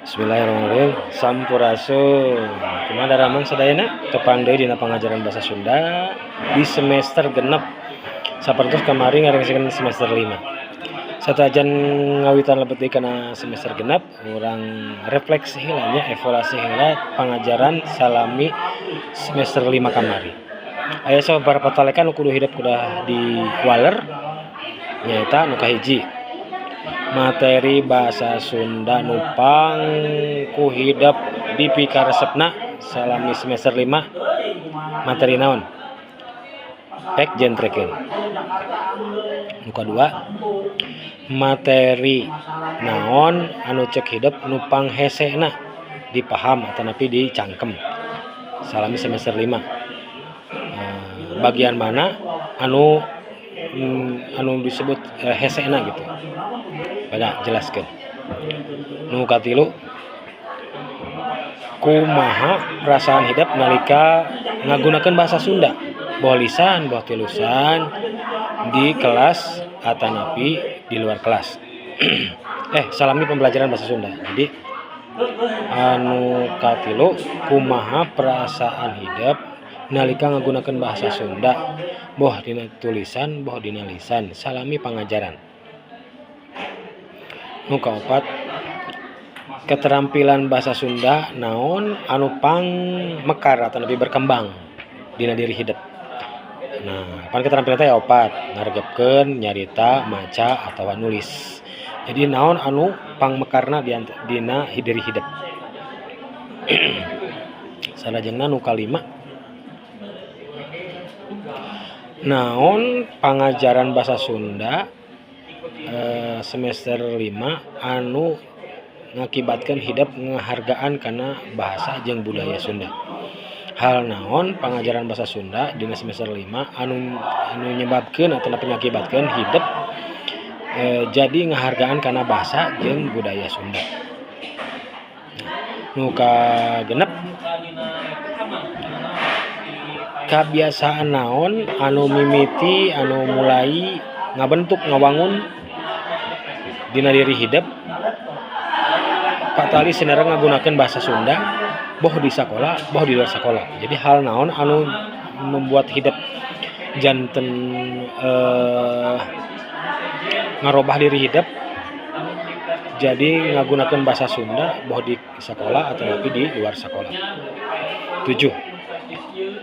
Bismillahirrahmanirrahim. Sampurasun. Kumaha daramang sadayana? Tepang deui dina pangajaran bahasa Sunda di semester 6. Sapertos kamari ngarengsekeun semester 5. Satajan ngawitan lebet deui kana semester 6, urang refleksi heula nya, evaluasi heula pangajaran salami semester 5 kamari. Aya sababaraha patalekan nu kudu hidep kudu diwaler, nyaeta nu kahiji, materi bahasa Sunda nu pang ku hidep dipikaresepna salami semester 5, materi naon? Pek jentrekeun. Nu kadua, materi naon anu cek hidep nu panghesena dipaham atanapi dicangkem salami semester 5? Bagian mana anu disebut hesena gitu, pada jelaskeun. Nu katilu, kumaha perasaan hidep nalika ngagunakeun bahasa Sunda, boh lisan boh tilusan, di kelas atanapi di luar kelas, salami pembelajaran bahasa Sunda. Jadi anu katilu, kumaha perasaan hidep nalika ngagunakeun bahasa Sunda, boh dina tulisan boh dina lisan, salami pangajaran? Nu kaopat, keterampilan bahasa Sunda naon anu pang mekar atanapi berkembang dina diri hidep? Nah, pan keterampilan teh aya opat, ngaregepkeun, nyarita, maca, atawa nulis. Jadi naon anu pangmekarna dina diri hidep? Salajengna nu kalima, naon pangajaran bahasa Sunda semester 5 anu ngakibatkeun hidep ngahargaan kana bahasa jeung budaya Sunda? Hal naon pangajaran bahasa Sunda dina semester 5 anu nyebabkeun atanapi ngakibatkeun hidep jadi ngahargaan kana bahasa jeung budaya Sunda? Nu kagenep, kabiasaan naon anu mimiti, anu mulai ngabentuk, ngawangun dina diri hidep patali sinareng ngagunakeun bahasa Sunda, boh di sakola boh di luar sakola? Jadi hal naon anu membuat hidep janten ngarobah diri hidep jadi ngagunakeun bahasa Sunda, boh di sakola atanapi di luar sakola? Tujuh,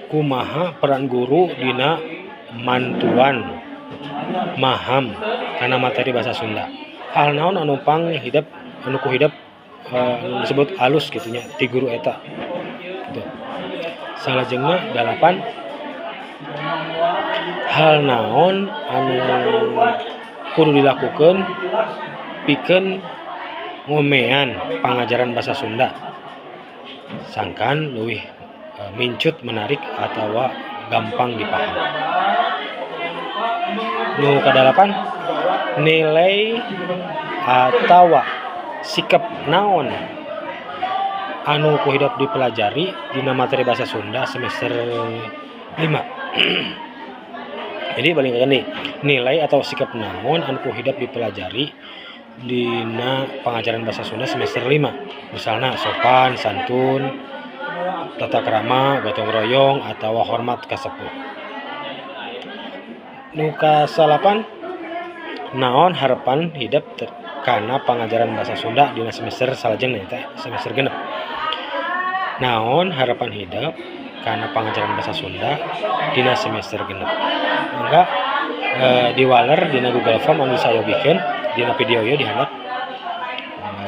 kumaha peran guru dina mantuan maham kana materi bahasa Sunda? Hal naon anu pang hidep, anu ku hidep anu disebut alus kitu nya ti guru eta kitu? Salajengna dalapan, hal naon anu kudu dilakukeun pikeun ngomean pangajaran bahasa Sunda sangkan leuwih mincut, menarik, atawa gampang dipaham? Nu kadalapan, nilai atawa sikap naon anu ku hidep dipelajari dina materi bahasa Sunda semester 5? Jadi balik nih, nilai atau sikap naon anu ku hidep dipelajari dina pangajaran bahasa Sunda semester 5? Misalna sopan santun, tata krama, gotong royong, atau hormat ka sepuh. Nu kasalapan, naon harapan hidep kana pangajaran bahasa Sunda dina semester salajengna, teh semester 6? Naon harapan hidep kana pangajaran bahasa Sunda dina semester 6? Mangga diwaler dina Google Form anu disayogikeun dina video ieu di handap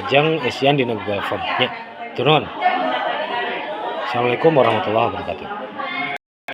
jeung isian dina Google Form nya. Turun. Assalamualaikum warahmatullahi wabarakatuh.